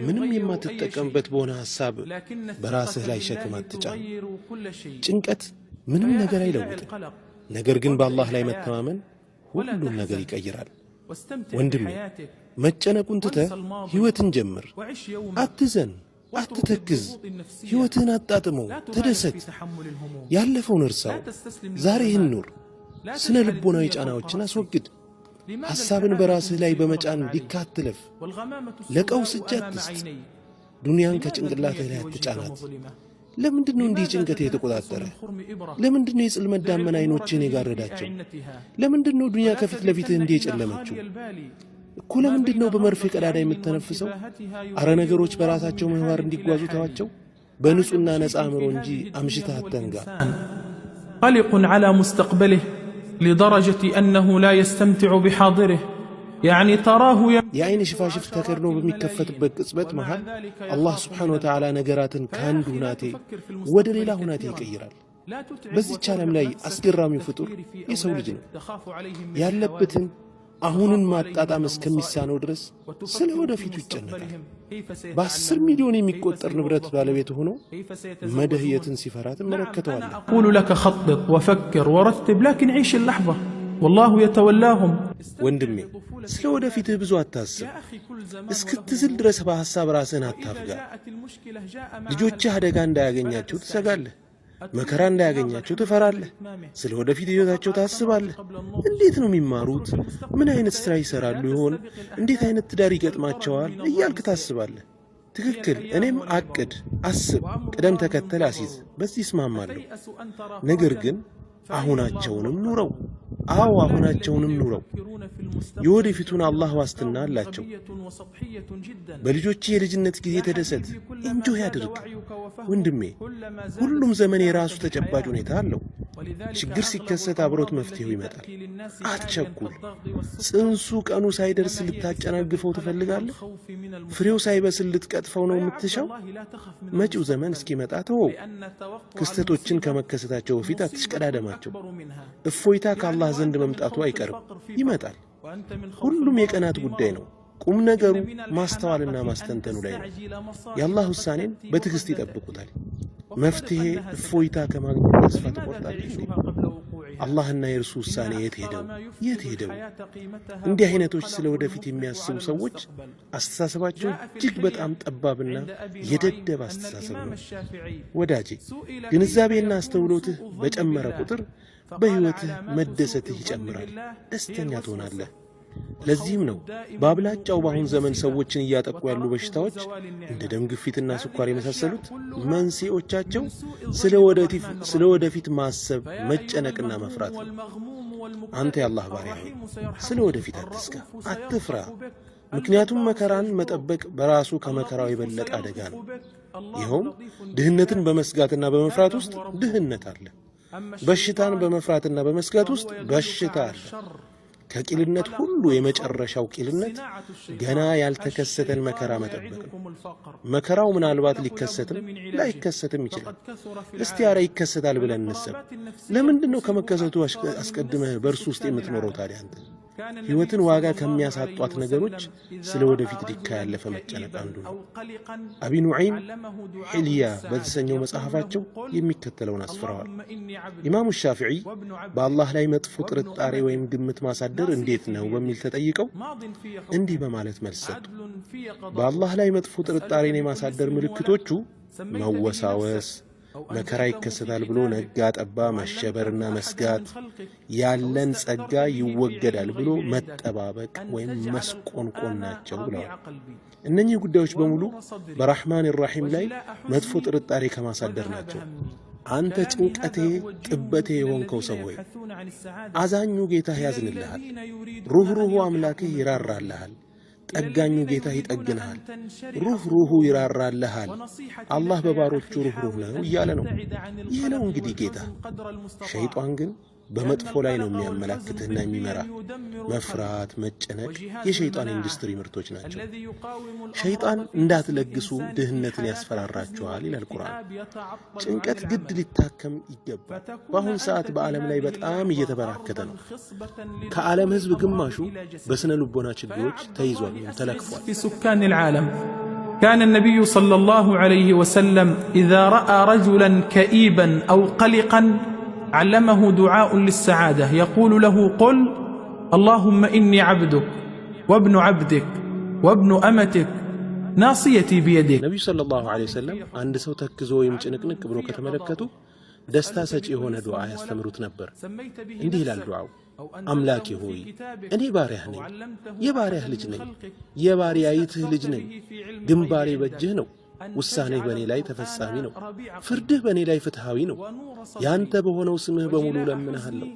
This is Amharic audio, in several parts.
ምንም የማትጠቀምበት በሆነ ሐሳብ በራስህ ላይ ሸክም አትጫን። ጭንቀት ምንም ነገር አይለውጥም። ነገር ግን በአላህ ላይ መተማመን ሁሉን ነገር ይቀይራል። ወንድሜ፣ መጨነቁን ትተህ ሕይወትን ጀምር። አትዘን፣ አትተክዝ። ሕይወትህን አጣጥመው፣ ተደሰት። ያለፈውን እርሳው፣ ዛሬህን ኑር። ስነ ልቦናዊ ጫናዎችን አስወግድ። ሐሳብን በራስህ ላይ በመጫን ሊካትለፍ። ለቀውስ እጅ አትስጥ። ዱንያን ከጭንቅላትህ ላይ አትጫናት። ለምንድን ነው እንዲህ ጭንቀት የተቆጣጠረ? ለምንድን ነው የጽልመት ዳመና አይኖችህን የጋረዳቸው? ለምንድን ነው ዱንያ ከፊት ለፊትህ እንዲህ የጨለመችው? እኮ ለምንድን ነው በመርፌ ቀዳዳ የምተነፍሰው? አረ ነገሮች በራሳቸው ምህዋር እንዲጓዙ ተዋቸው። በንጹሕና ነፃ አእምሮ እንጂ አምሽተህ አተንጋ። قلق على مستقبله لدرجة أنه لا يستمتع بحاضره، يعني تراه የአይን ሽፋሽፍት ተከድኖ በሚከፈትበት ቅጽበት መሃል አላህ ስብሓነ ወተዓላ ነገራትን ከአንድ ሁናቴ ወደ ሌላ ሁናቴ ይቀይራል። በዚች ዓለም ላይ አስገራሚው ፍጡር የሰው ልጅ ነው። ያለበትን አሁንን ማጣጣም እስከሚሳነው ድረስ ስለ ወደፊቱ ይጨነቃል። በ10 ሚሊዮን የሚቆጠር ንብረት ባለቤት ሆኖ መደህየትን ሲፈራ ትመለከተዋለህ። أقول لك خطط وفكر ورتب، لكن عيش اللحظة والله يتولاهم። ወንድሜ፣ ስለ ወደፊትህ ብዙ አታስብ። እስክትዝል ድረስ በሐሳብ ራስህን አታፍጋ። ልጆችህ አደጋ እንዳያገኛቸው ትሰጋለህ። መከራ እንዳያገኛቸው ትፈራለህ። ስለ ወደፊት ሕይወታቸው ታስባለህ። እንዴት ነው የሚማሩት? ምን አይነት ሥራ ይሠራሉ ይሆን? እንዴት አይነት ትዳር ይገጥማቸዋል? እያልክ ታስባለህ። ትክክል። እኔም አቅድ፣ አስብ፣ ቅደም ተከተል አሲዝ፣ በዚህ እስማማለሁ። ነገር ግን አሁናቸውንም ኑረው። አዎ፣ አሁናቸውንም ኑረው። የወደፊቱን አላህ ዋስትና አላቸው። በልጆችህ የልጅነት ጊዜ ተደሰት፣ enjoy አድርግ። ወንድሜ፣ ሁሉም ዘመን የራሱ ተጨባጭ ሁኔታ አለው። ችግር ሲከሰት አብሮት መፍትሄው ይመጣል። አትቸኩል። ጽንሱ ቀኑ ሳይደርስ ልታጨናግፈው ትፈልጋለህ? ፍሬው ሳይበስል ልትቀጥፈው ነው የምትሻው? መጪው ዘመን እስኪመጣ ተወው። ክስተቶችን ከመከሰታቸው በፊት አትሽቀዳደማቸው። እፎይታ ከአላህ ዘንድ መምጣቱ አይቀርም፣ ይመጣል። ሁሉም የቀናት ጉዳይ ነው። ቁም ነገሩ ማስተዋልና ማስተንተኑ ላይ ነው። የአላህ ውሳኔን በትዕግሥት ይጠብቁታል። መፍትሄ እፎይታ ከማግኘት ተስፋ ትቆርጣለህ እንዴ? አላህና የእርሱ ውሳኔ የት ሄደው፣ የት ሄደው? እንዲህ አይነቶች ስለ ወደፊት የሚያስቡ ሰዎች አስተሳሰባቸው እጅግ በጣም ጠባብና የደደብ አስተሳሰብ ነው። ወዳጄ፣ ግንዛቤና አስተውሎትህ በጨመረ ቁጥር በሕይወትህ መደሰትህ ይጨምራል፣ ደስተኛ ትሆናለህ። ለዚህም ነው በአብላጫው በአሁን ዘመን ሰዎችን እያጠቁ ያሉ በሽታዎች እንደ ደም ግፊትና ስኳር የመሳሰሉት መንስኤዎቻቸው ስለ ወደፊት ማሰብ፣ መጨነቅና መፍራት ነው። አንተ የአላህ ባሪያ ሆይ፣ ስለ ወደፊት አትስጋ፣ አትፍራ። ምክንያቱም መከራን መጠበቅ በራሱ ከመከራው የበለጠ አደጋ ነው። ይኸውም ድህነትን በመስጋትና በመፍራት ውስጥ ድህነት አለ። በሽታን በመፍራትና በመስጋት ውስጥ በሽታ አለ። ከቂልነት ሁሉ የመጨረሻው ቂልነት ገና ያልተከሰተን መከራ መጠበቅ ነው። መከራው ምናልባት ሊከሰትም ላይከሰትም ይችላል። እስቲ አረ ይከሰታል ብለን እንሰብ። ለምንድን ነው ከመከሰቱ አስቀድመህ በእርሱ ውስጥ የምትኖረው ታዲያ አንተ? ሕይወትን ዋጋ ከሚያሳጧት ነገሮች ስለ ወደፊት ዲካ ያለፈ መጨነቅ አንዱ ነው። አቢ ኑዐይም ሒልያ በተሰኘው መጽሐፋቸው የሚከተለውን አስፍረዋል። ኢማሙ ሻፊዒ በአላህ ላይ መጥፎ ጥርጣሬ ወይም ግምት ማሳደር እንዴት ነው በሚል ተጠይቀው እንዲህ በማለት መልስ ሰጡ። በአላህ ላይ መጥፎ ጥርጣሬን የማሳደር ምልክቶቹ መወሳወስ፣ መከራ ይከሰታል ብሎ ነጋ ጠባ መሸበርና መስጋት፣ ያለን ጸጋ ይወገዳል ብሎ መጠባበቅ ወይም መስቆንቆን ናቸው ብለዋል። እነኚህ ጉዳዮች በሙሉ በራሕማን ራሒም ላይ መጥፎ ጥርጣሬ ከማሳደር ናቸው። አንተ ጭንቀቴ ጥበቴ የሆንከው ሰው ሆይ፣ አዛኙ ጌታህ ያዝንልሃል፣ ሩኅሩሁ አምላክህ ይራራልሃል። ጠጋኙ ጌታህ ይጠግንሃል፣ ሩኅሩሁ ይራራልሃል። አላህ በባሮቹ ሩኅሩህ ነው እያለ ነው። ይህ ነው እንግዲህ ጌታ። ሸይጣን ግን በመጥፎ ላይ ነው የሚያመላክትህና የሚመራ። መፍራት፣ መጨነቅ የሸይጣን ኢንዱስትሪ ምርቶች ናቸው። ሸይጣን እንዳትለግሱ ድህነትን ያስፈራራችኋል ይላል ቁርአን። ጭንቀት ግድ ሊታከም ይገባል። በአሁን ሰዓት በዓለም ላይ በጣም እየተበራከተ ነው። ከዓለም ሕዝብ ግማሹ በስነ ልቦና ችግሮች ተይዟል ወይም ተለክፏል። في سكان العالم. كان النبي صلى الله عليه وسلم إذا رأى رجلا كئيبا أو قلقا علمه دعاء للسعادة، يقول له: قل اللهم إني عبدك وابن عبدك وابن أمتك ناصيتي بيدك። ነቢዩ صلى الله عليه وسلم አንድ ሰው ተክዞ ወይም ጭንቅንቅ ብሎ ከተመለከቱ ደስታ ሰጪ የሆነ ዱዓ ያስተምሩት ነበር። እንዲህ ይላል ዱዓው፦ አምላኬ ሆይ፣ እኔ ባሪያህ ነኝ፣ የባሪያህ ልጅ ነኝ፣ የባሪያይትህ ልጅ ነኝ። ግንባሬ በእጅህ ነው። ውሳኔህ በእኔ ላይ ተፈጻሚ ነው። ፍርድህ በእኔ ላይ ፍትሐዊ ነው። ያንተ በሆነው ስምህ በሙሉ እለምንሃለሁ።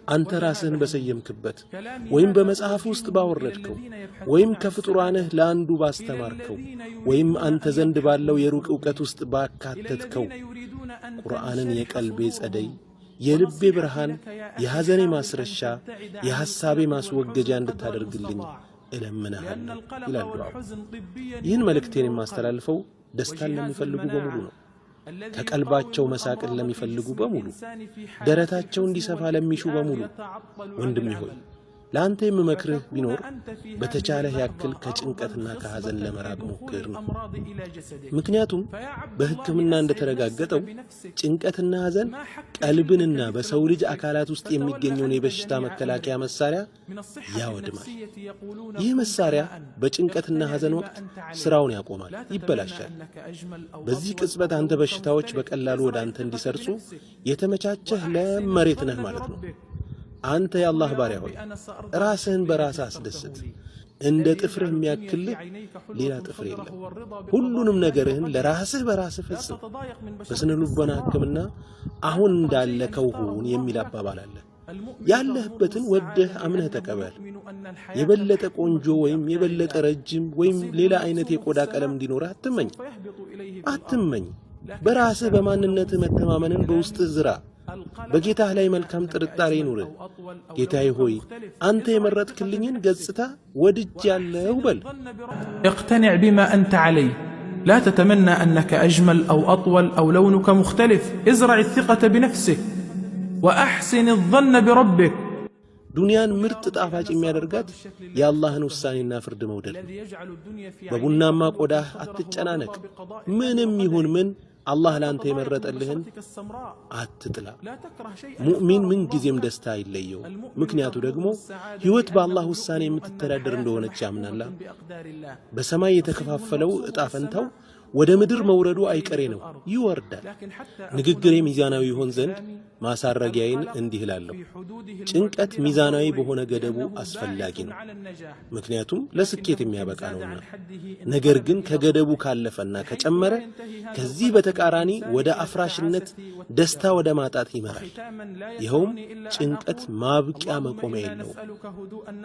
አንተ ራስህን በሰየምክበት ወይም በመጽሐፍ ውስጥ ባወረድከው ወይም ከፍጡራንህ ለአንዱ ባስተማርከው ወይም አንተ ዘንድ ባለው የሩቅ ዕውቀት ውስጥ ባካተትከው ቁርአንን የቀልቤ ጸደይ፣ የልቤ ብርሃን፣ የሐዘኔ ማስረሻ፣ የሐሳቤ ማስወገጃ እንድታደርግልኝ እለምንሃለሁ ይላል ዱዓው። ይህን መልእክቴን የማስተላልፈው ደስታን ለሚፈልጉ በሙሉ ነው። ከቀልባቸው መሳቅን ለሚፈልጉ በሙሉ፣ ደረታቸው እንዲሰፋ ለሚሹ በሙሉ። ወንድሜ ሆይ፣ ለአንተ የምመክርህ ቢኖር በተቻለህ ያክል ከጭንቀትና ከሐዘን ለመራቅ ሞክር ነው። ምክንያቱም በሕክምና እንደተረጋገጠው ጭንቀትና ሐዘን ቀልብንና በሰው ልጅ አካላት ውስጥ የሚገኘውን የበሽታ መከላከያ መሳሪያ ያወድማል። ይህ መሳሪያ በጭንቀትና ሐዘን ወቅት ስራውን ያቆማል፣ ይበላሻል። በዚህ ቅጽበት አንተ በሽታዎች በቀላሉ ወደ አንተ እንዲሰርጹ የተመቻቸህ ለም መሬት ነህ ማለት ነው። አንተ የአላህ ባሪያ ሆይ፣ ራስህን በራስህ አስደስት። እንደ ጥፍርህ የሚያክልህ ሌላ ጥፍር የለም። ሁሉንም ነገርህን ለራስህ በራስህ ፈጽም። በስነ ልቦና ሕክምና አሁን እንዳለከው ሁን የሚል አባባል አለ። ያለህበትን ወደህ አምነህ ተቀበል። የበለጠ ቆንጆ ወይም የበለጠ ረጅም ወይም ሌላ አይነት የቆዳ ቀለም እንዲኖርህ አትመኝ አትመኝ። በራስህ በማንነትህ መተማመንን በውስጥህ ዝራ። በጌታህ ላይ መልካም ጥርጣሬ ይኑርህ። ጌታዬ ሆይ፣ አንተ የመረጥክልኝን ገጽታ ወድጃለሁ በል። اقتنع بما أنت عليه، لا تتمنى أنك أجمل أو أطول أو لونك مختلف. ازرع الثقة بنفسك وأحسن الظن بربك. ዱንያን ምርጥ ጣፋጭ የሚያደርጋት የአላህን ውሳኔና ፍርድ መውደድ ነው። በቡናማ ቆዳህ አትጨናነቅ። ምንም ይሁን ምን አላህ ለአንተ የመረጠልህን አትጥላ። ሙእሚን ምን ጊዜም ደስታ አይለየው። ምክንያቱ ደግሞ ሕይወት በአላህ ውሳኔ የምትተዳደር እንደሆነች ያምናላ። በሰማይ የተከፋፈለው ዕጣ ፈንታው ወደ ምድር መውረዱ አይቀሬ ነው፣ ይወርዳል። ንግግሬ ሚዛናዊ ይሆን ዘንድ ማሳረጊያዬን እንዲህ እላለሁ። ጭንቀት ሚዛናዊ በሆነ ገደቡ አስፈላጊ ነው፣ ምክንያቱም ለስኬት የሚያበቃ ነውና። ነገር ግን ከገደቡ ካለፈና ከጨመረ ከዚህ በተቃራኒ ወደ አፍራሽነት፣ ደስታ ወደ ማጣት ይመራል። ይኸውም ጭንቀት ማብቂያ መቆሚያ የለውም።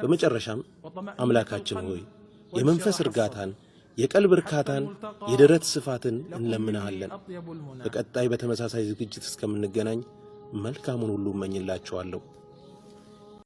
በመጨረሻም አምላካችን ሆይ፣ የመንፈስ እርጋታን፣ የቀልብ እርካታን፣ የደረት ስፋትን እንለምንሃለን። በቀጣይ በተመሳሳይ ዝግጅት እስከምንገናኝ መልካሙን ሁሉ እመኝላችኋለሁ።